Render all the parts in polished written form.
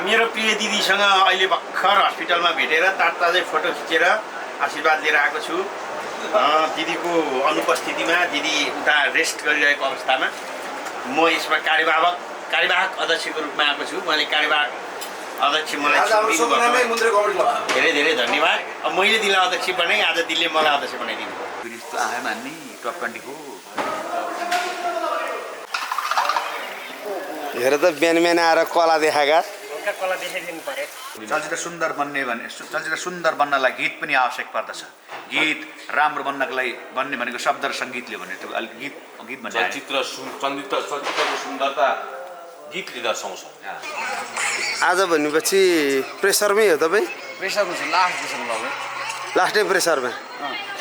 मेरो प्रिय दिदीसँग अहिले भर्खर हस्पिटलमा भेटेर तातै फोटो खिचेर आशीर्वाद लिएर आएको छु। दिदीको अनुपस्थितिमा दिदी उता रेस्ट गरिरहेको अवस्थामा म यसमा कार्यवाहक अध्यक्षको रूपमा आएको छु। मैले कार्यवाहक अध्यक्ष मलाई धेरै धेरै धन्यवाद। अब मैले दिनलाई अध्यक्ष बनाएँ, आज दिदीले मलाई अध्यक्ष बनाइदिनु हेर त बिहान बिहान आएर कला देखाएका कला देखाइदिनु पर्यो। चलचित्र सुन्दर बन्नलाई गीत पनि आवश्यक पर्दछ। गीत राम्रो बन्ने भनेको शब्द र सङ्गीतले भने त्यो गीत भन्ने चलचित्रको सुन्दरता गीतले दर्शाउँछ। आज भनेपछि प्रेसरमै हो तपाईँ? प्रेसरमा छ, लास्ट प्रेसरमा हो। लास्टै प्रेसरमा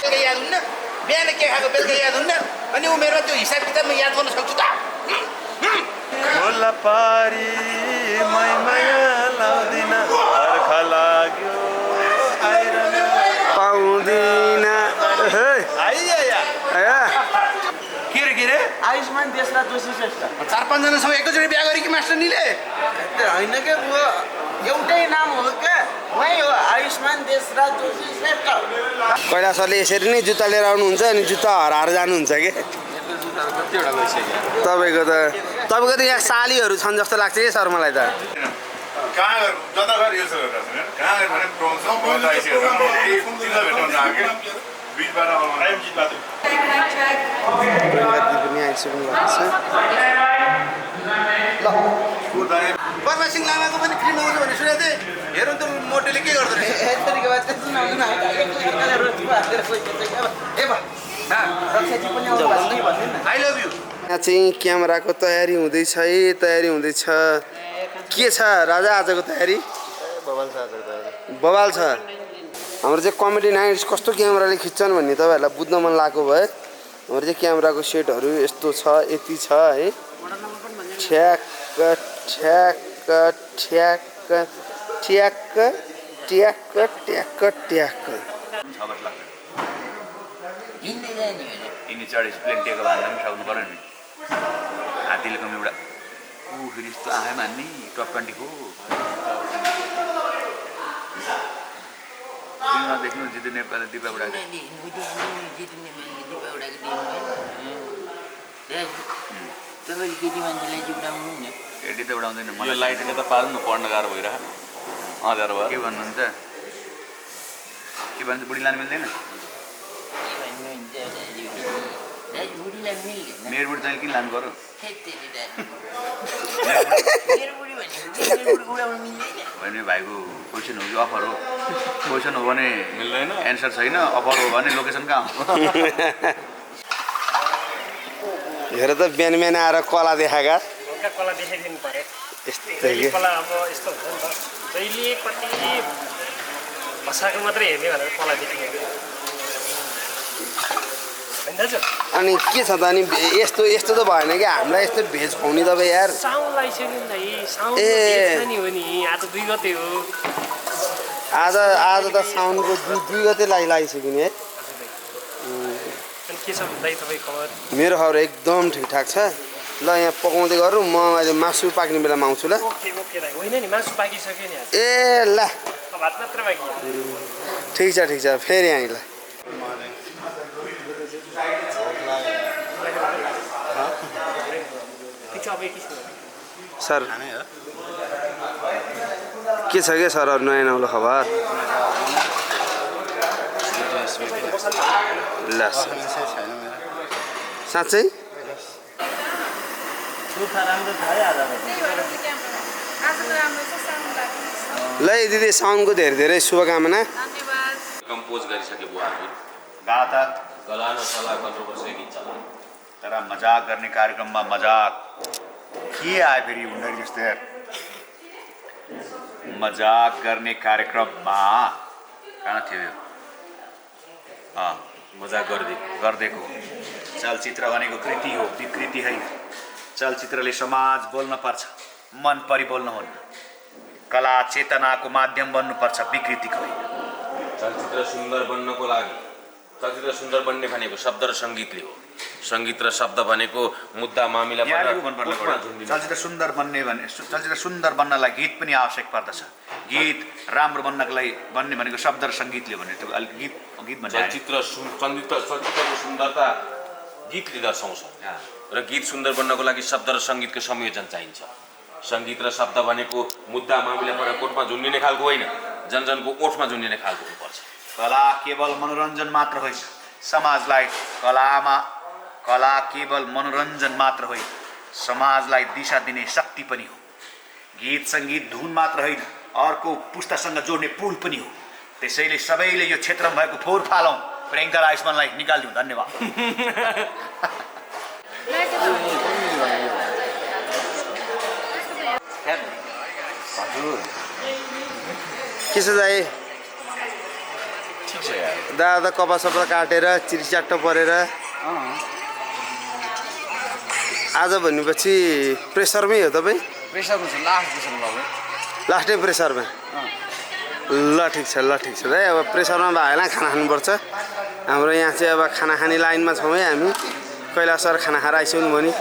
याद हुन्न, बिहान के खाएको बेलुका याद हुन्न, अनि उमेरमा त्यो हिसाब किताबमा याद गर्न सक्छु त। होला पारी माया लाउँदिन अर्खा लाग्यो पाउँदिन के रे आयुष्मान देशराज जोशी श्रेष्ठ 4-5जनासँग एकैचोटि बिहा गरे कि मास्टरनीले? होइन क्या बुवा, एउटै नाम हो क्या, उही हो आयुष्मान देशराज जोशी श्रेष्ठ। कैलाशले यसरी नै जुत्ता लिएर आउनुहुन्छ अनि जुत्ता हराएर जानुहुन्छ कि तपाईँको त यहाँ सालीहरू छन् जस्तो लाग्छ कि सर मलाई त। बर्मा सिंह लामाको पनि क्रिम आउँछ भने सुनेको थिएँ। हेरौँ त मोटेले के गर्दो रहेछ। I love you. यहाँ चाहिँ क्यामेराको तयारी हुँदैछ है, तयारी हुँदैछ। के छ राजा आजको तयारी? बवाल छ। हाम्रो चाहिँ कमेडी नाइट्स कस्तो क्यामेराले खिच्छन् भन्ने तपाईँहरूलाई बुझ्न मन लागेको भए हाम्रो चाहिँ क्यामेराको सेटहरू यस्तो छ, यति छ है। ठ्याक्क ठ्याक्क ठ्याक्क ठ्याक्क ट्याक्क ट्याक्क ट्याक्क। यिनी चढेपछि प्लेन टेको हान्न पनि सक्नु पऱ्यो नि। हात्तीले कम एउटा फेरि यस्तो आयो मान्ने टप 20को देख्नु जितु नेपाल दिपा बुढाको केटी त उडाउँदैन। यो लाइटले त पार्नु न, पढ्न गाह्रो भइरह अँध्यारो भयो। के भन्नुहुन्छ? के भन्छ? बुढी लानु मिल्दैन? मेरो बुढी तैँले किन लानु पऱ्यो? भने भाइको क्वेसन हो कि अफर हो? क्वेसन हो भने मिल्दैन, एन्सर छैन, अफर हो भने लोकेसन कहाँ हो? हेर त बिहान बिहान आएर कला देखाएका कला देखाइदिनु पर्यो। यस्तै कला अब यस्तो हुन्छ नि त, जहिले कति भाषाको मात्रै हेर्ने भनेर कला देखाइदिनु। अनि के छ त? अनि यस्तो यस्तो त भएन कि हामीलाई यस्तो भेज खुवाउने तपाईँ यार। साउन्ड लगाइसक्यो नि दाइ, साउन्ड नि हो नि। आज 2 गते हो। आज त साउन्डको 2 गते लगाइसक्यो नि है। अनि के छ दाइ तपाईँ खबर? मेरो खबर एकदम ठिकठाक छ। ल यहाँ पकाउँदै गरौँ, म अहिले मासु पाक्ने बेलामा आउँछु ल। ओके ओके दाइ। होइन नि, मासु पाकिसक्यो नि आज। ए ल भात मात्र बाँकी। ठिक छ फेरि आएँ ल। सर के छ क्या सर नयाँ नौलो खबर? ल साँच्चै ल दिदी, साउन्डको धेरै धेरै शुभकामना। कम्पोज गरिसके बुवाहरू गाता गलानो सल्लाह कन्ट्रोभर्सी गीत चला। तर मजाक गर्ने कार्यक्रममा मजाक के आयो फेरि हुँदैन जस्तो यार। मजाक गर्ने कार्यक्रममा कहाँ थियो यो? मजाक गरिदिएको चलचित्र भनेको कृति हो, विकृति है। चलचित्रले समाज बोल्न पर्छ, मन परि बोल्नु हुन्न। कला चेतनाको माध्यम बन्नुपर्छ, विकृतिको होइन। चलचित्र सुन्दर बन्नको लागि चलचित्र सुन्दर बन्ने भनेको शब्द र सङ्गीतले हो। सङ्गीत र शब्द भनेको मुद्दा मामिला चलचित्र सुन्दर बन्नलाई गीत पनि आवश्यक पर्दछ। गीत राम्रो बन्ने भनेको शब्द र सङ्गीतले भने त्यो गीत भन्ने चलचित्रको सुन्दरता गीतले दर्शाउँछ र गीत सुन्दर बन्नको लागि शब्द र सङ्गीतको संयोजन चाहिन्छ। सङ्गीत र शब्द भनेको मुद्दा मामिला पर कोटमा झुन्डिने खालको होइन, जनजनको ओठमा झुन्डिने खालको हुनुपर्छ। कला केवल मनोरञ्जन मात्र होइन, समाजलाई कला केवल मनोरञ्जन मात्र होइन, समाजलाई दिशा दिने शक्ति पनि हो। गीत सङ्गीत धुन मात्र होइन, अर्को पुस्तासँग जोड्ने पुल पनि हो। त्यसैले सबैले यो क्षेत्रमा भएको फोहोर फालौँ, प्रियङ्का आयुष्मानलाई निकालिदिउँ। धन्यवाद। के छ दाइ? ठिक छ यार। दादा कपा सपा काटेर चिरिच्याट्ट परेर आज भनेपछि प्रेसरमै हो तपाईँ? प्रेसरमा छ, लास्ट प्रेसरमा बाबु। लास्टै प्रेसरमा? ल ठिक छ दाइ। अब प्रेसरमा भएन खाना खानुपर्छ। हाम्रो यहाँ चाहिँ अब खाना खाने लाइनमा छौँ है हामी। कैलाश सर खाना खाएर आइसक्नु भयो नि?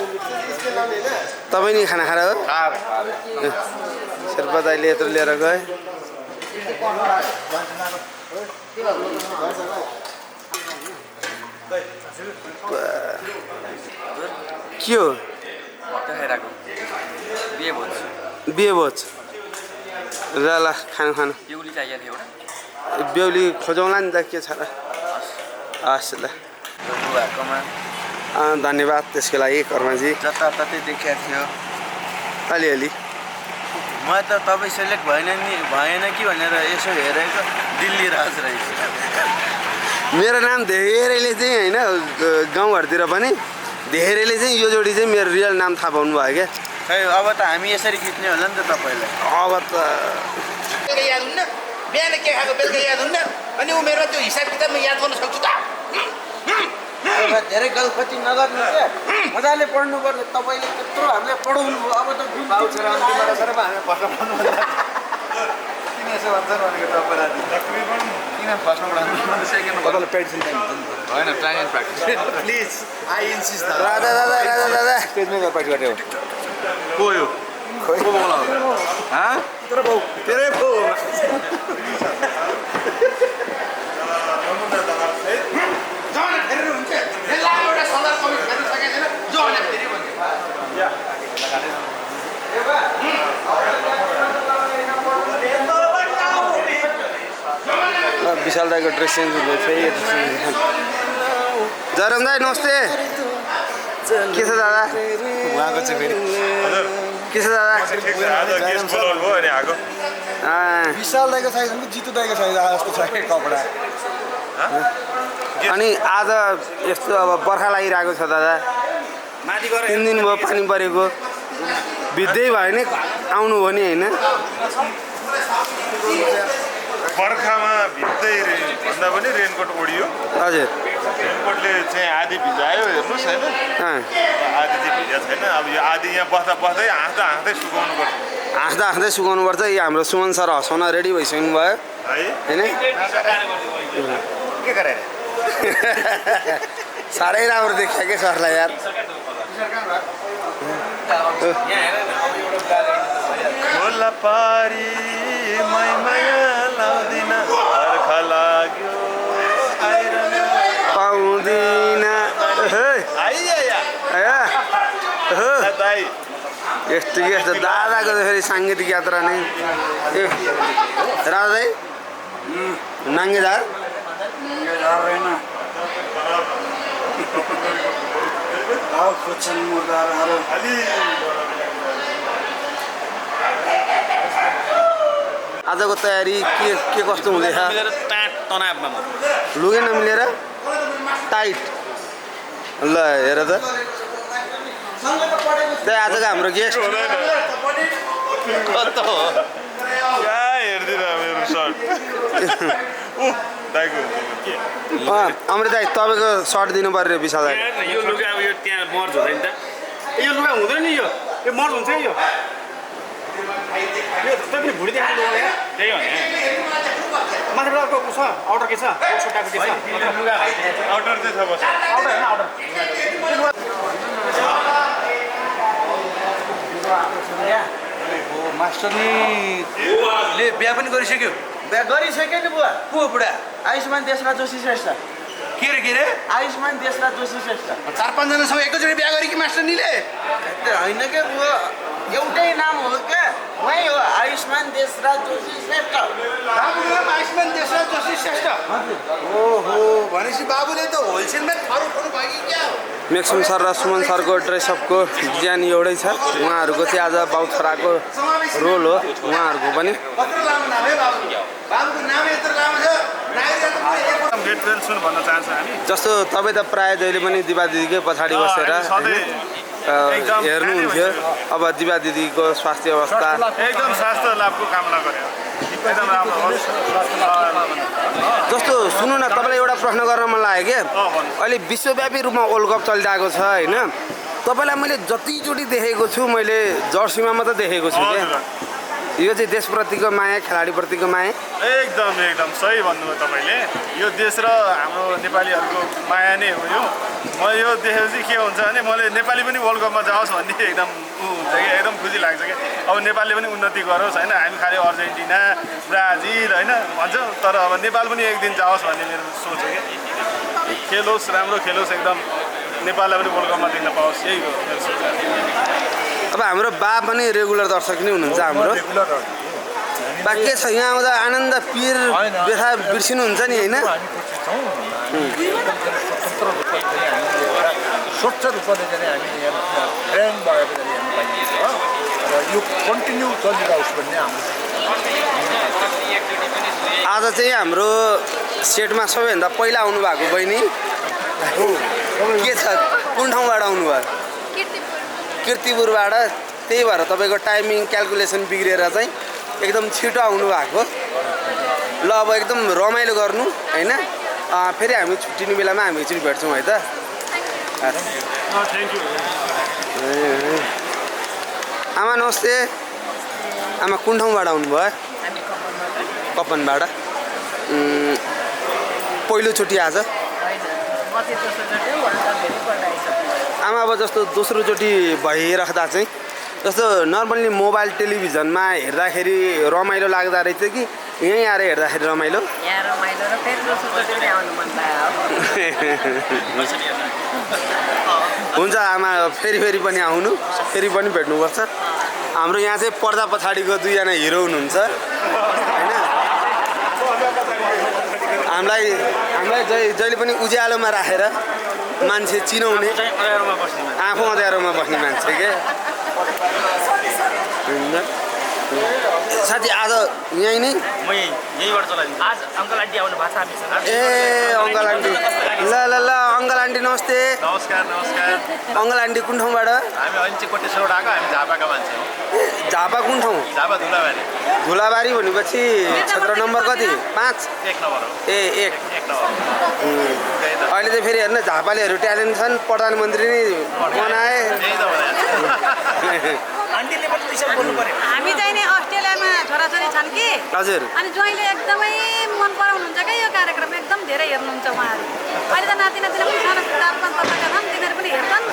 तपाईँ नि खाना खाएर हो? शेर्पा दाइले यत्रो लिएर गए। के हो? बिहे भोज? ल खानु बेहुली खोजौँला नि त, के छ र? हस् ल, धन्यवाद त्यसको लागि कर्माजी। जताततै देखिया थियो अलिअलि। म त तपाईँ सेलेक्ट भएन कि भनेर यसो हेरेको दिल्ली राज रहेछ। मेरो नाम धेरैले चाहिँ होइन, गाउँघरतिर पनि धेरैले चाहिँ यो जोडी चाहिँ मेरो रियल नाम थाहा पाउनु भयो क्या। खै अब त हामी यसरी खिच्ने होला नि त तपाईँलाई। अब त याद हुन्न, बिहान के खाएको बेलुका याद हुन्न, अनि उमेरमा त्यो हिसाब किताब म याद गर्न सक्छु त? धेरै गल्ती नगर्नु क्या, मजाले पढ्नु पर्छ। तपाईँले त्यत्रो हामीलाई पढाउनु भयो, अब त किन यसो भन्छ भनेको तपाईँलाई किन फर्स्टमा पढाउनु सेकेन्डमा पेन्सन होइन try and practice please I insist. दादा स्टेजमै गएर प्र्याक्टिस गऱ्यो को यो? को बोला तेरै पो विशाल दाईको ड्रेस चेन्ज हुँदैछ। जरम दाई नमस्ते। के छ दादा? उहाँको चाहिँ फेरि के छ दादा? विशाल दाईको साइज जितु दाईको साइज जस्तो छ कपडा। अनि आज यस्तो अब बर्खा लागिरहेको छ दादा, 3 दिन भयो पानी परेको, भिज्दै भयो नि आउनु भयो नि होइन? बर्खामा भिज्दै भन्दा पनि रेनकोट ओढियो। हजुर, रेनकोटले चाहिँ आधी भिजायो, हेर्नुहोस् होइन, आधी चाहिँ भिजेको छैन। अब यो आधी यहाँ बस्दा बस्दै हाँस्दै सुकाउनु पर्छ। हाँस्दै सुकाउनु पर्छ। यो हाम्रो सुमन सर हँसाउन रेडी भइसक्नु भयो होइन? के गरेर साह्रै राम्रो देखियो क्या सरलाई यार। खोला पारी माया लाउँदिन, बर्खा लाग्यो पाउँदिन। यस्तो दादाको त फेरि साङ्गीतिक यात्रा नै। राजा दाई नाङ्गेदार आजको तयारी के कस्तो हुँदैछ? लुगे नमिलेर टाइट। ल हेर त, त्यही आजको हाम्रो गेस्ट हेर्दिन मेरो सर्ट दाइको अमृत दाई तपाईँको सर्ट दिनु पर्यो विशाल दाई। यो लुगा अब यो त्यहाँ मर्ज हुँदैन त? यो लुगा हुँदैन नि, यो मर्ज हुन्छ। यो पनि भुँडी देखाएको त्यही हो नि माथिबाट अर्को छ अर्डर के छ छोटाको के छ आउटर चाहिँ छ बस अर्डर हैन अर्डर मास्टरले बिहा पनि गरिसक्यो बिहा गरिसक्यो नि बुवा को बुढा आयुष्मान देशराज जोशी श्रेष्ठ के रे आयुष्मान देशराज जोशी श्रेष्ठ 4-5 जना एकैचोटि बिहा गरे कि मास्टरनीले होइन क्या बुवा एउटै नाम हो क्या उहाँ हो आयुष्मान देशराज जोशी श्रेष्ठ आयुष्मान देशराज जोशी श्रेष्ठ ओहो भनेपछि बाबुले त होलसेलमा थर उठाउनु भयो कि क्या मेक्सुम सर र सुमन सरको ड्रेसअपको डिजाइन एउटै छ उहाँहरूको चाहिँ आज बाउ छोराको रोल हो उहाँहरूको पनि गेट वेल सुन भन्न चाहन्छौँ हामी जस्तो तपाईँ त प्रायः जहिले पनि दिवा दिदीकै पछाडि बसेर हेर्नुहुन्थ्यो अब दिवा दिदीको स्वास्थ्य अवस्था एकदम स्वास्थ्य लाभको कामना गरे एकदम राम्रो होस् जस्तो सुन्नु न तपाईँलाई एउटा प्रश्न गर्न मन लाग्यो क्या अहिले विश्वव्यापी रूपमा वर्ल्ड कप चलिरहेको छ होइन तपाईँलाई मैले जतिचोटि देखेको छु मैले जर्सीमा मात्रै देखेको छु क्या यो चाहिँ देशप्रतिको माया खेलाडीप्रतिको माया एकदम सही भन्नुभयो तपाईँले यो देश र हाम्रो नेपालीहरूको माया नै हो यो म यो देखेपछि के हुन्छ भने मैले नेपाली पनि वर्ल्ड कपमा जाओस् भन्ने एकदम हुन्छ कि एकदम खुसी लाग्छ क्या अब नेपालले पनि उन्नति गरोस् होइन हामी खालि अर्जेन्टिना ब्राजिल होइन भन्छौँ तर अब नेपाल पनि एक दिन जाओस् भन्ने मेरो सोच हो क्या खेलोस् राम्रो खेलोस् एकदम नेपाललाई पनि वर्ल्ड कपमा दिन पाओस् यही हो मेरो सोच। अब हाम्रो बा पनि रेगुलर दर्शक नै हुनुहुन्छ हाम्रो बा के छ यहाँ आउँदा आनन्द पीर व्यथा बिर्सिनुहुन्छ नि होइन स्वच्छ रूपले चाहिँ हामी फ्रेन्ड भएर चाहिँ हेर्नु पाइन्छ र यो कन्टिन्यू चलिरहोस् भन्ने हाम्रो आज चाहिँ हाम्रो सेटमा सबैभन्दा पहिला आउनु भएको बहिनी के छ कुन ठाउँबाट आउनुभयो कीर्तिपुरबाट त्यही भएर तपाईँको टाइमिङ क्यालकुलेसन बिग्रेर चाहिँ एकदम छिटो आउनु भएको ल अब एकदम रमाइलो गर्नु होइन फेरि हामी छुट्टिने बेलामा हामी एकचोटि भेट्छौँ है त आमा नमस्ते आमा कुन ठाउँबाट आउनुभयो कपनबाट पहिलोचोटि आज आमा अब जस्तो दोस्रोचोटि भइराख्दा चाहिँ जस्तो नर्मल्ली मोबाइल टेलिभिजनमा हेर्दाखेरि रमाइलो लाग्दो रहेछ कि यहीँ आएर हेर्दाखेरि रमाइलो हुन्छ आमा फेरि पनि आउनु फेरि पनि भेट्नुपर्छ हाम्रो यहाँ चाहिँ पर्दा पछाडिको दुईजना हिरो हुनुहुन्छ होइन हामीलाई जहिले पनि उज्यालोमा राखेर मान्छे चिनाउने आफू अँध्यारोमा बस्ने मान्छे के साथी आज यहीँ नै आज अङ्कल आन्टी आउनु भएको छ हामीसँग ए अङ्कल आन्टी ल अङ्कल आन्टी नमस्ते नमस्कार अङ्कल आन्टी कुन ठाउँबाट हामी अहिले चाहिँ कोटेश्वरबाट आएको हामी झापाका मान्छे हो झापा कुन ठाउँ झापा धुलाबारी धुलाबारी भनेपछि क्षेत्र नम्बर कति 5 1 नम्बर हो ए 1 नम्बर अहिले चाहिँ फेरि हेर्नु झापालीहरू ट्यालेन्ट छन् प्रधानमन्त्री नै बनाए हामी चाहिँ नि अस्ट्रेलियामा छोराछोरी छन् कि हजुर अनि ज्वाइँले एकदमै मन पराउनुहुन्छ क्या यो कार्यक्रम एकदम धेरै हेर्नुहुन्छ उहाँहरू अहिले त नाति नातिना पनि सानो 4-5 वर्षका छन् तिनीहरू पनि हेर्छन्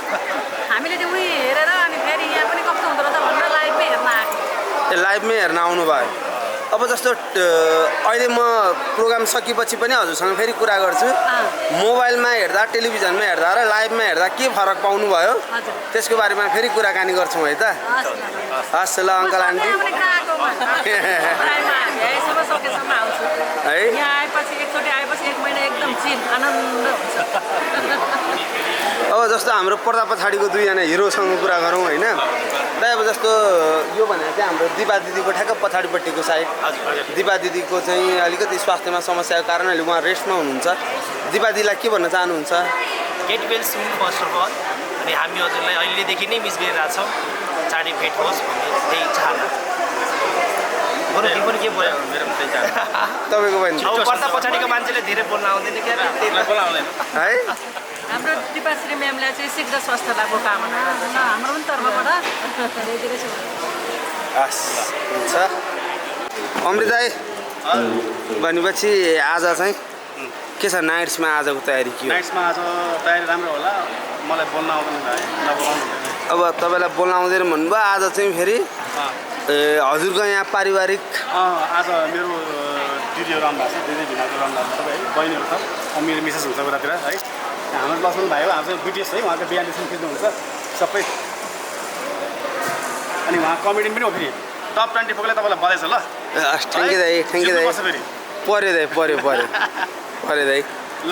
हामीले चाहिँ उहीँ हेरेर अनि फेरि यहाँ पनि कस्तो हुँदो रहेछ भनेर लाइभमै हेर्न आएको लाइभमै हेर्न आउनुभयो अब जस्तो अहिले म प्रोग्राम सकेपछि पनि हजुरसँग फेरि कुरा गर्छु मोबाइलमा हेर्दा टेलिभिजनमा हेर्दा र लाइभमा हेर्दा के फरक पाउनुभयो त्यसको बारेमा फेरि कुराकानी गर्छौँ है त हस् ल अङ्कल आन्टी है अब जस्तो हाम्रो पर्दा पछाडिको दुईजना हिरोसँग कुरा गरौँ होइन दाइ अब जस्तो यो भनेर चाहिँ हाम्रो दिपा दिदीको ठ्याक्क पछाडिपट्टिको साइड दिपा दिदीको चाहिँ अलिकति स्वास्थ्यमा समस्याको कारणले उहाँ रेस्टमा हुनुहुन्छ दिपा दिदीलाई के भन्न चाहनुहुन्छ get well soon first of all अनि हामी हजुरलाई अहिलेदेखि नै मिस गरिरहेको छौँ चाँडै भेट होस् भन्ने त्यही चाहना पनि के बोल्यो मेरो पनि त्यही चाहना तपाईँको पनि पर्दा पछाडिको मान्छेले धेरै बोल्न आउँदैन क्या है हाम्रो दिपाश्री म्यामलाई चाहिँ शीघ्र स्वास्थ्य लाभको कामना हाम्रो पनि तर्फबाट धेरै धेरै हस् हुन्छ अमृत दाई भनेपछि आज चाहिँ के छ नाइट्समा आजको तयारी के हो? नाइट्समा आज तयारी राम्रो होला मलाई बोल्न आउँदैन भाइ नबोलाउनु अब तपाईँलाई बोल्न आउँदैन भन्नुभयो आज चाहिँ फेरि हजुरको यहाँ पारिवारिक आज मेरो दिदीहरू आउनु भएको छ दिदी भिनाजु आउनु भएको छ है बहिनीहरू छ मेरो मिसेस हुन्छ उतातिर है हाम्रो लक्ष्मण भाइ हो हाम्रो चाहिँ ब्रिटिस है उहाँको बिहानदेखि खिच्नुहुन्छ सबै अनि उहाँ कमेडियन पनि हो फेरि टप 24 लाई तपाईँलाई बधाई छ ल थ्याङ्क यू दाई थ्याङ्क यू दाई फेरि पऱ्यो दाई पऱ्यो दाई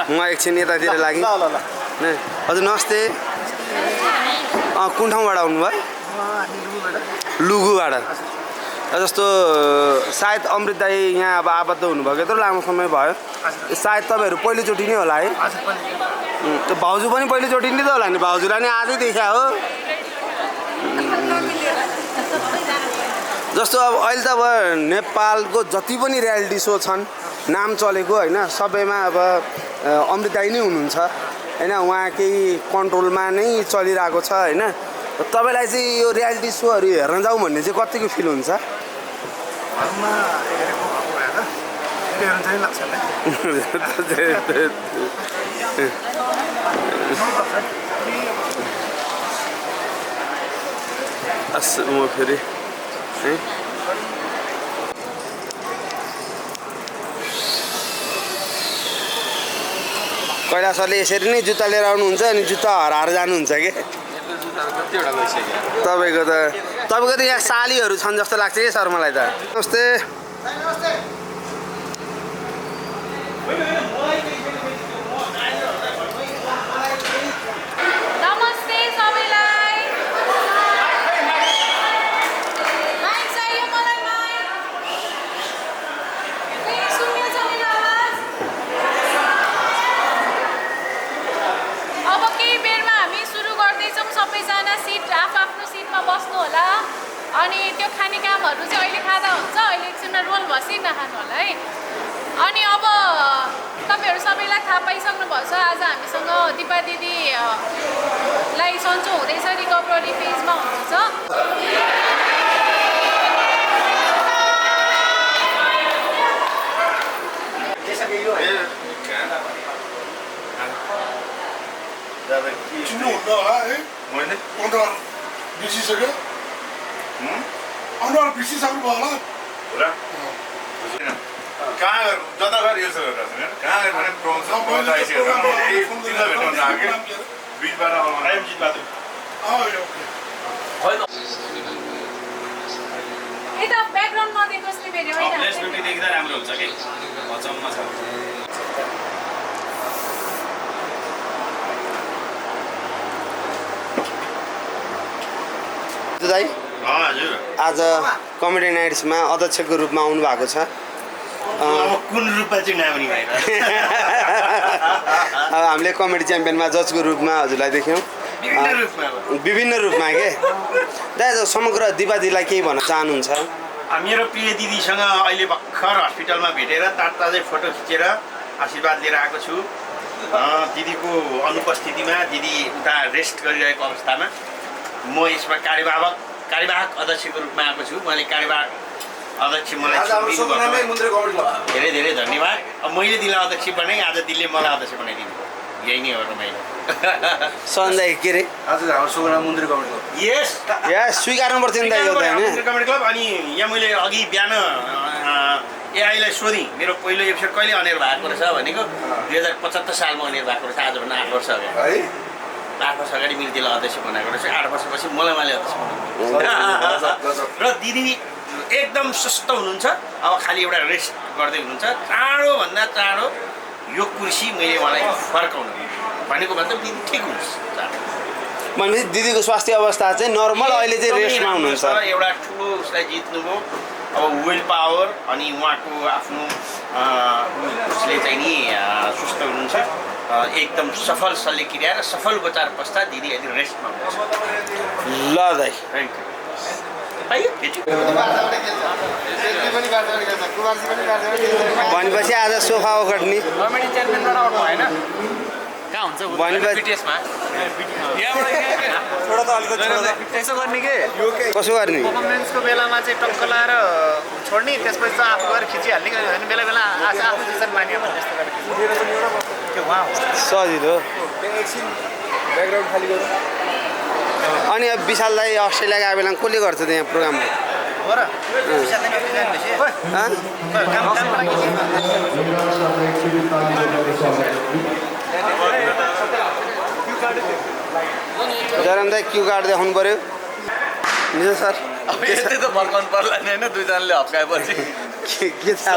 म एकछिन यतातिर लागेँ ल ल ल हजुर नमस्ते कुन ठाउँबाट आउनुभयो? लुगुबाट जस्तो सायद अमृत दाई यहाँ अब आबद्ध हुनुभएको यत्रो लामो समय भयो सायद तपाईँहरू पहिलोचोटि नै होला है त्यो भाउजू पनि पहिलोचोटि नै त होला नि भाउजूलाई नि आजै देखा हो जस्तो अब अहिले त अब नेपालको जति पनि रियालिटी सो छन् नाम चलेको होइन सबैमा अब अमृत दाई नै हुनुहुन्छ होइन उहाँ केही कन्ट्रोलमा नै चलिरहेको छ होइन तपाईँलाई चाहिँ यो रियालिटी सोहरू हेर्न जाउँ भन्ने चाहिँ कतिको फिल हुन्छ? म फेरि कैलाश सरले यसरी नै जुत्ता लिएर आउनुहुन्छ अनि जुत्ता हराएर जानुहुन्छ कि तपाईँको त यहाँ सालीहरू छन् जस्तो लाग्छ कि सर मलाई त नमस्ते नमस्ते सबैलाई अब केही बेरमा हामी सुरु गर्दैछौँ सबैजना सिट आफ्नो सिटमा बस्नु होला अनि त्यो खाने कामहरू चाहिँ अहिले खाँदा हुन्छ अहिले एकछिनमा रोल भसी नखानु होला है अनि अब तपाईँहरू सबैलाई थाहा पाइसक्नुभएको छ आज हामीसँग दिपा दिदीलाई सन्चो हुँदैछ रिकभरी फेजमा हुनुहुन्छ चिन्नुहुन्न होला है अनुहार बिर्सिसक्यो अनुहार बिर्सिसक्नु भयो होला कहाँ जता घर यो कहाँ भने यता ब्याकग्राउन्ड नदेखोस् नि फेरि होइन देख्दा राम्रो हुन्छ कि अचम्म छ दाई हजुर आज कमेडी नाइट्समा अध्यक्षको रूपमा आउनु भएको छ कुन रूपमा चाहिँ नआउने भएर अब हामीले कमेडी च्याम्पियनमा जजको रूपमा हजुरलाई देख्यौँ विभिन्न रूपमा के दाइ समग्र दिपादीलाई केही भन्न चाहनुहुन्छ? मेरो प्रिय दिदीसँग अहिले भर्खर हस्पिटलमा भेटेर ताजै फोटो खिचेर आशीर्वाद लिएर आएको छु दिदीको अनुपस्थितिमा दिदी उता रेस्ट गरिरहेको अवस्थामा म यसमा कार्यवाहक अध्यक्षको रूपमा आएको छु मैले कार्यवाहक अध्यक्ष मलाई धेरै धेरै धन्यवाद अब मैले दिनलाई अध्यक्ष बनाएँ आज दिदीले मलाई अध्यक्ष बनाइदिनु यही नै हो रमाइलो सन्जय के अरे आज हाम्रो सुगना मन्दिर कमेडी क्लब यस स्वीकार्नु पर्छ नि त यो त होइन कमेडी क्लब अनि यहाँ मैले अघि बिहान एआईलाई सोधेँ मेरो पहिलो एपिसोड कहिले अनेर भएको रहेछ भनेको 2075 सालमा अनेर भएको रहेछ आजभन्दा 8 वर्ष अगाडि 8 वर्ष अगाडि मैले त्यसलाई अध्यक्ष बनाएको रहेछ 8 वर्षपछि मलाई अध्यक्ष बनाउनु र दिदी एकदम स्वस्थ हुनुहुन्छ अब खालि एउटा रेस्ट गर्दै हुनुहुन्छ चाँडोभन्दा चाँडो यो कुर्सी मैले उहाँलाई फर्काउनु भनेको मतलब दिदी ठिक हुनुहोस् भनेपछि दिदीको स्वास्थ्य अवस्था चाहिँ नर्मल अहिले चाहिँ रेस्टमा हुनुहुन्छ एउटा ठुलो उसलाई जित्नुभयो अब विल पावर अनि उहाँको आफ्नो उसले चाहिँ नि सुस्थ हुनुहुन्छ एकदम सफल शल्यक्रिया र सफल उपचार पश्चात दिदी अहिले रेस्टमा हुनुहुन्छ ल दाइ थ्याङ्क यू भनेपछि आज सोफा ओखट्ने कमेडी च्याम्पियनबाट आउनु भएन कहाँ हुन्छ भनेपछि बिटिएसमा यसो गर्ने के कसो गर्ने पर्फर्मेन्सको बेलामा चाहिँ टक्क लाएर छोड्ने त्यसपछि चाहिँ आफू गएर खिचिहाल्ने भने बेला बेला आफू डिसिसन मान्यो भने जस्तो गरेर त्यो उहाँ हो सजिलो एकछिन ब्याकग्राउन्ड खाली गरौँ अनि अब विशाल दाई अस्ट्रेलिया गएको बेला कसले गर्छ त्यहाँ प्रोग्राम हो र जराम दाई क्यु कार्ड देखाउनु पऱ्यो निजो सर अब यस्तै त फर्काउनु पर्ला नि होइन दुईजनाले हप्काएपछि के थाहा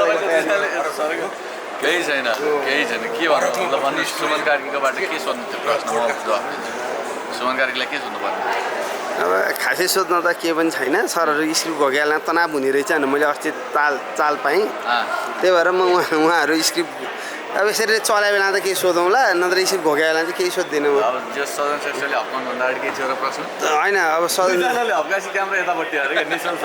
केही छैन के भन्नु ल भन्नु सुमन कार्कीकोबाट के सोध्नु थियो प्रश्न सुमन कार्कीलाई के सोध्नु पर्ने अब खासै सोध्न त के पनि छैन सरहरू स्क्रिप्ट घोकेला तनाव हुने रहेछ भने मैले अस्ति चाल पाएँ त्यही भएर म उहाँहरू स्क्रिप्ट अब यसरी चलायो बेला त केही सोधौँला नत्र स्क्रिप्ट घोकेला चाहिँ केही सोध्दिनँ म अब जो सदन श्रेष्ठले हप्काउनुभन्दा अगाडि के थियो र प्रश्न होइन अब सधैँ हप्कासी क्यामेरा यतापट्टि अरे निश्चल छ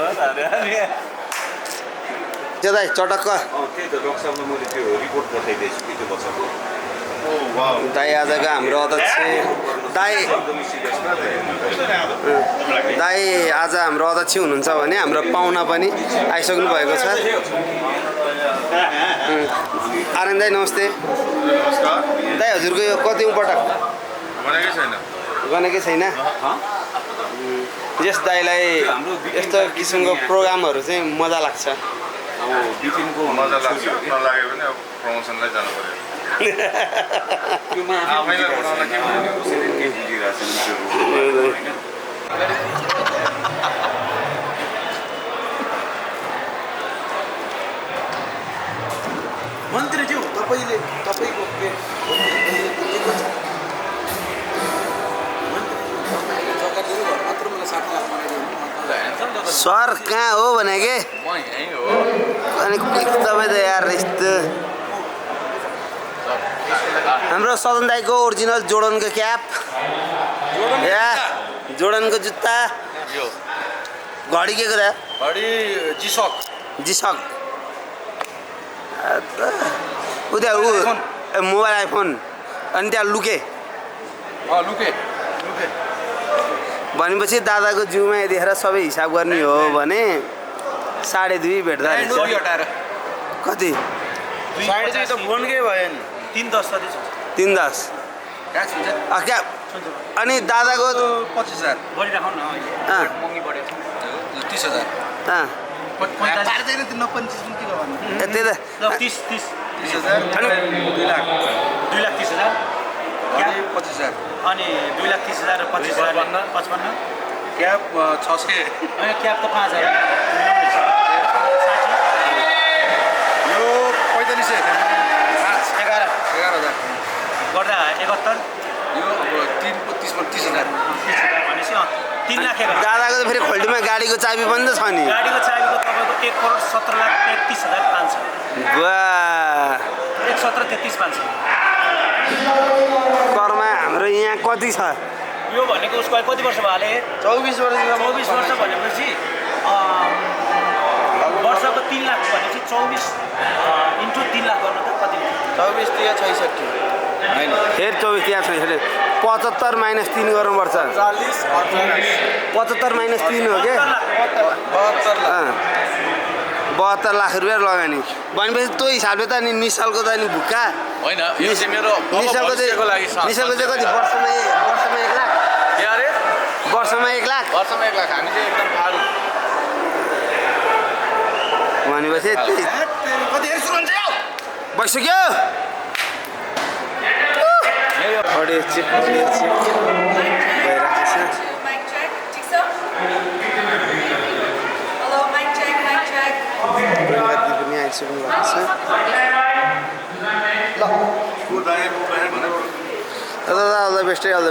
त्यो दाइ चटक्क त्यही त डक्टरसाहबलाई मैले त्यो रिपोर्ट पठाइदिएछु कि त्यो बच्चाको दाई आजको हाम्रो अध्यक्ष दाई आज हाम्रो अध्यक्ष हुनुहुन्छ भने हाम्रो पाहुना पनि आइसक्नु भएको छ आनन्द दाई नमस्ते दाई हजुरको यो कति पटक गनेकै छैन यस दाईलाई यस्तो किसिमको प्रोग्रामहरू चाहिँ मजा लाग्छ बिपिनको मजा लाग्छ नलागे पनि अब प्रमोसनलाई जानु पर्यो आफैलाई बनाउन के मन्त्रीज्यू तपाईँले तपाईँको सर कहाँ हो भने के अनि तपाईँ त यार यस्तो हाम्रो सदन दाईको ओरिजिनल जोर्डनको क्याप जोर्डनको जुत्ता घडी के कुरा घडी जिसक उता ऊ मोबाइल आइफोन अनि त्यहाँ लुके भनेपछि दादाको जिउमा यतिखेर सबै हिसाब गर्ने हो भने 2.5 भेट्दा कति 2.5 त फोनकै भयो नि 3.10 क्या अनि दादाको 25,000 बढी राखौँ न अहिले महँगी बढेको छ 30,000 पार्दैन त्यो नपन्चिस पनि किन भन्नु त्यही त 30,000 2 लाख 30,000 25,000 अनि 2,30,000 र 25,000 55 क्याप 600 अनि क्याप त 5,000 यो 45,000 11,000 गर्दा 71 यो अब 30,000 भनेपछि 3 लाख दादाको त फेरि खोल्टीमा गाडीको चाबी पनि त छ नि गाडीको चाबीको तपाईँको 1,17,33,500 वाह 1,17,33,500 करमा हाम्रो यहाँ कति छ यो भनेको उसको कति वर्ष भयो हाले 24 वर्ष भनेपछि वर्षको 3 लाख भनेपछि 24 इन्टु 3 लाख गर्नु त कति 24 तिया 66 हैन फेरि 24 त्यहाँ छ 75 माइनस 3 गर्नुपर्छ 75 माइनस 3 हो क्या 72 लाख रुपियाँ लगानी भनेपछि त्यो हिसाबले त अनि निशालको त अनि भुक्का होइन यो चाहिँ मेरो निशालको चाहिँ कति वर्षमा 1 लाख के अरे वर्षमा 1 लाख वर्षमा 1 लाख हामी चाहिँ एकदम फारू भनेपछि भइसक्यो Mic check, ठिक छ? Hello, mic check. पनि आइसक्नु भएको छ दादा अल द बेस्ट दादा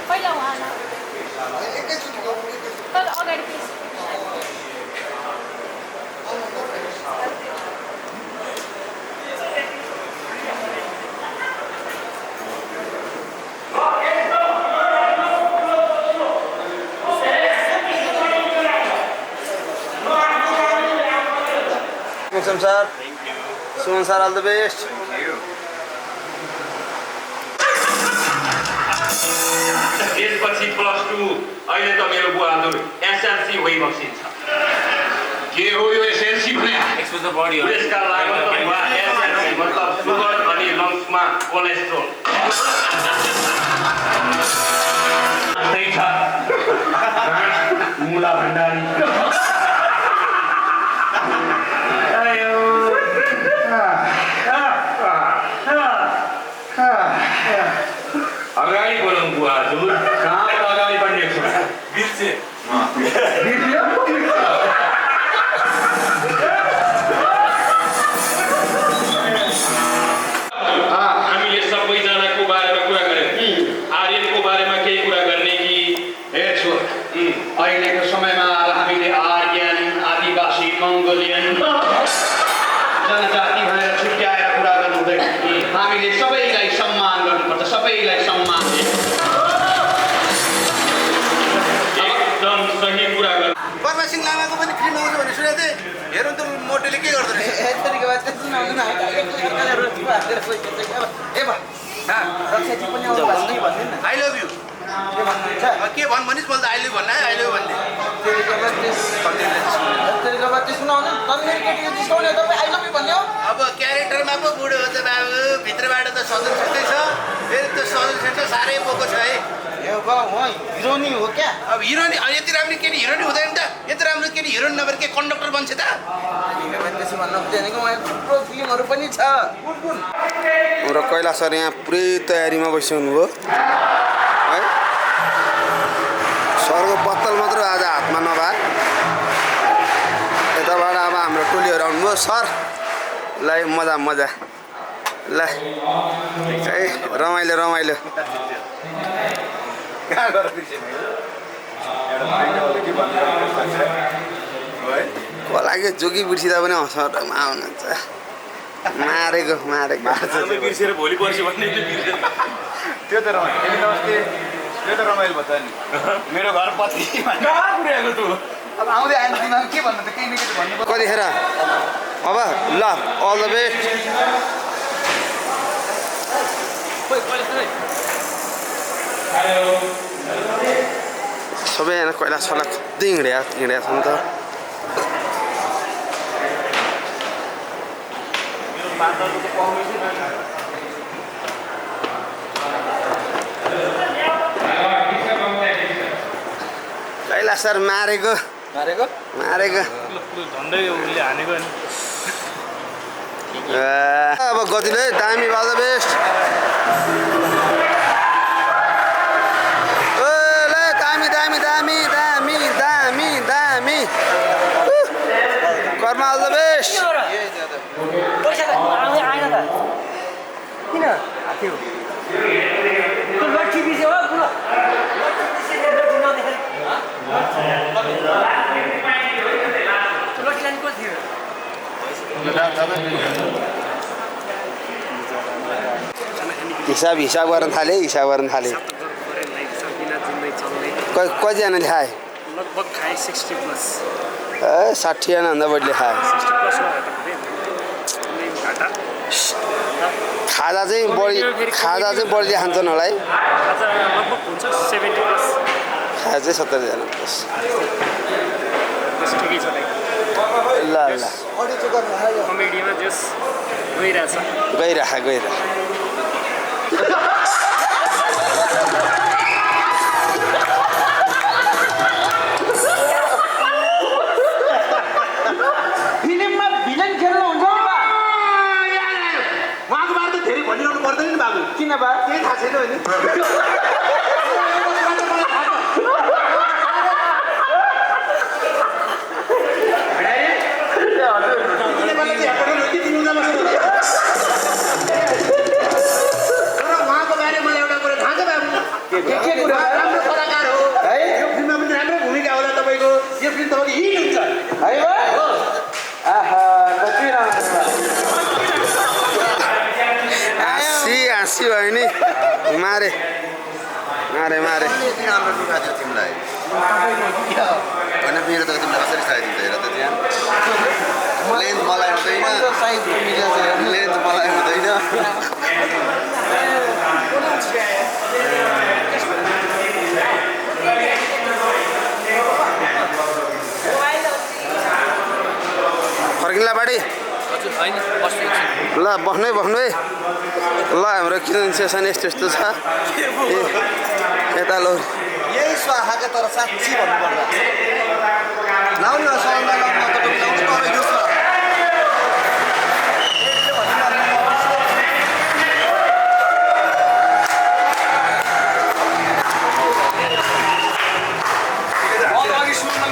पहिला उहाँलाई welcome sir Suman sir all the best त्यसपछि +2 अहिले त मेरो बुवाहरू एसएलसी भइबसिन्छ के हो यो एसएलसी भने एक्सपोजर बडी हो यसका लागि त बुवा एसएलसी मतलब सुगर अनि लङ्समा कोलेस्ट्रोल त्यही छ मुला भण्डारी अगाडि बोलौँ बुवा हजुर कहाँबाट अगाडि बढ्ने छ बिर्से हामीले सबैजनाको बारेमा कुरा गऱ्यौँ आर्यनको बारेमा केही कुरा गर्ने कि हेर्छु अहिलेको समयमा हामीले आर्यन आदिवासी मङ्गोलियन जनजाति भनेर छुट्याएर कुरा गर्नु हुँदैन हामीले सबैलाई सम्मान गर्नुपर्छ सबैलाई सम्मान एकदम सही कुरा गर्नु बर्मा सिंह लामाको पनि फिल्म आउँछ भने सुनेको थिएँ हेरौँ त मोटेले के गर्दो रहेछ आई लभ यु के भन् भनिस् मैले त आई लभ भन्न आई लभ भन्ने अब क्यारेक्टरमा पो बुढो हो त बाबु भित्रबाट त सजुन छेत्रै छ फेरि त्यो सजुन छेत्र साह्रै बोको छ है हिरोनी हो क्या अब हिरोनी यति राम्रो केटी हिरोनी हुँदैन त यति राम्रो केटी हिरोइन नभएर के कन्डक्टर बन्छ त फिल्महरू पनि छ र कैलाश सर यहाँ पुरै तयारीमा बसिनु हो है सरको बत्तल मात्र आज हातमा नभए यताबाट अब हाम्रो टोलीहरू आउनुभयो सरलाई मजा मजा ल है रमाइलो रमाइलो को लाग्यो जोगी बिर्सिँदा पनि हँसमा आउनुहुन्छ मारेको बिर्सेर भोलि पर्सि भन्ने त्यो त रमाइलो त्यो त रमाइलो भयो त नि मेरो घर पत्नी पुर्याएको तँ अब आउँदै आएर दिमाग के भन्नु त केही न केही भन्नु कतिखेर अब ल अल द बेस्ट सबैजना कैलाश सरलाई कति हिँड्या छ नि त कैलाश सर मारेको झन्डै उसले हानेको नि अब गतिले दामी अल द बेस्ट दामी कर्मा अल द बेस्ट हिसाब गर्न थाले कतिजनाले खाए लगभग खाए 60+. 60जनाभन्दा बढीले खाए 60+ खाजा चाहिँ बढीले खान्छन् होला है लगभग हुन्छ 70+. खाजा चाहिँ 70जना प्लस ठिकै छ ल कमेडीमा जस गइरहेछ फिल्ममा भिलन खेल्नुहुन्छ उहाँको बारे त धेरै भनिरहनु पर्दैन नि बाबु किन बा केही थाहा छैन होइन उहाँको बारे मलाई एउटा कुरा थाहा छ बाबु राम्रो कलाकार हो है यो फिल्ममा पनि राम्रो भूमिका होला तपाईँको यो फिल्म तपाईँको हिट हुन्छ है हाँसी भयो नि मारे राम्रो लुगा थियो तिमीलाई होइन मेरो त तिमीलाई कसरी चाहिदिन्छ हेर त त्यहाँ लेन्थ मलाई हुँदैन लेन्थ मलाई हुँदैन फर्किँला बाडी ल बस्नु है ल हाम्रो किनभने सेसन यस्तो यस्तो छ यता लो यही स्वाहाका तर साँच्ची भन्नुपर्दा लाउनु न सौन्दा लाउनु तर यो स्वाहा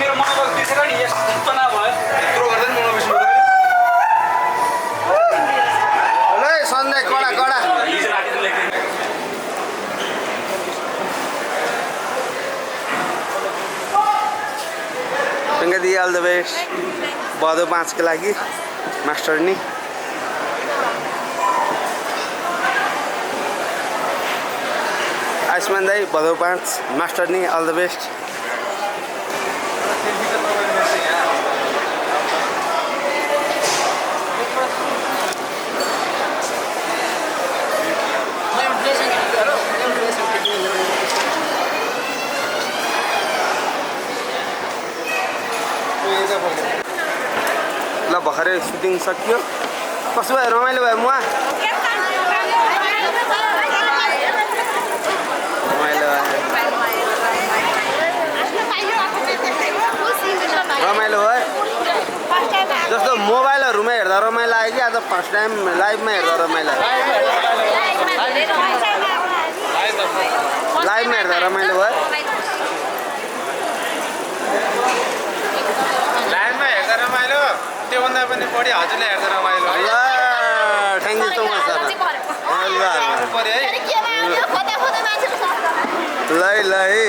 मेरो मनोबल बिर्सेर नि यस्तो तनाव भयो यत्रो गर्दा नि मनोबल बिर्सेर ल सन्ध्या कडा कडा दी अल द बेस्ट भदौ 5 को लागि मास्टर नि आयुष्मान दाई भदौ 5 मास्टर नि अल द बेस्ट ल भर्खरै सुटिङ सकियो कसो भयो रमाइलो भयो मुवा रमाइलो भयो जस्तो मोबाइलहरूमा हेर्दा रमाइलो आयो कि आज फर्स्ट टाइम लाइभमा हेर्दा रमाइलो लाइभमा हेर्दा रमाइलो भयो लाइनमा हेर्दा रमाइलो त्योभन्दा पनि बढी हजुरले हेर्दा रमाइलो ल thank you so much sir ल ल है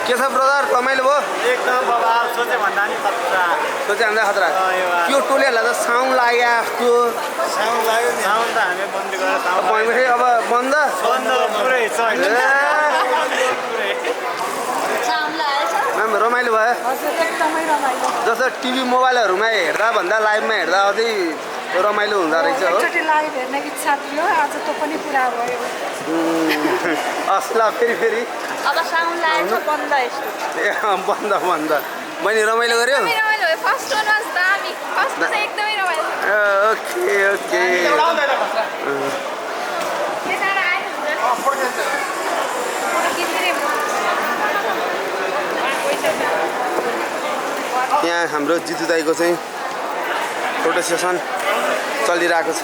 के छ ब्रदर रमाइलो भयो एकदम बाबा सोचे भन्दा नि खतरा सोचे भन्दा खतरा त्यो टोलीहरूलाई त साउन्ड लाग्यो जस्तो साउन्ड लाग्यो नि साउन्ड त हामी बन्द गरेर साउन्ड अब बन्द पुरै छ म्याम रमाइलो भयो जस्तो टिभी मोबाइलहरूमा हेर्दा भन्दा लाइभमा हेर्दा अझै रमाइलो हुँदो रहेछ हो लाइभ हेर्ने इच्छा थियो आज त पनि पुरा भयो असला फेरि अब साउन्ड लागेको बन्द यस्तो ए बन्द बहिनी रमाइलो गर्यो फर्स्ट वान वाज दामी फर्स्ट चाहिँ एकदमै रमाइलो ओके ओके यहाँ हाम्रो जितु दाईको चाहिँ फोटो सेसन चलिरहेको छ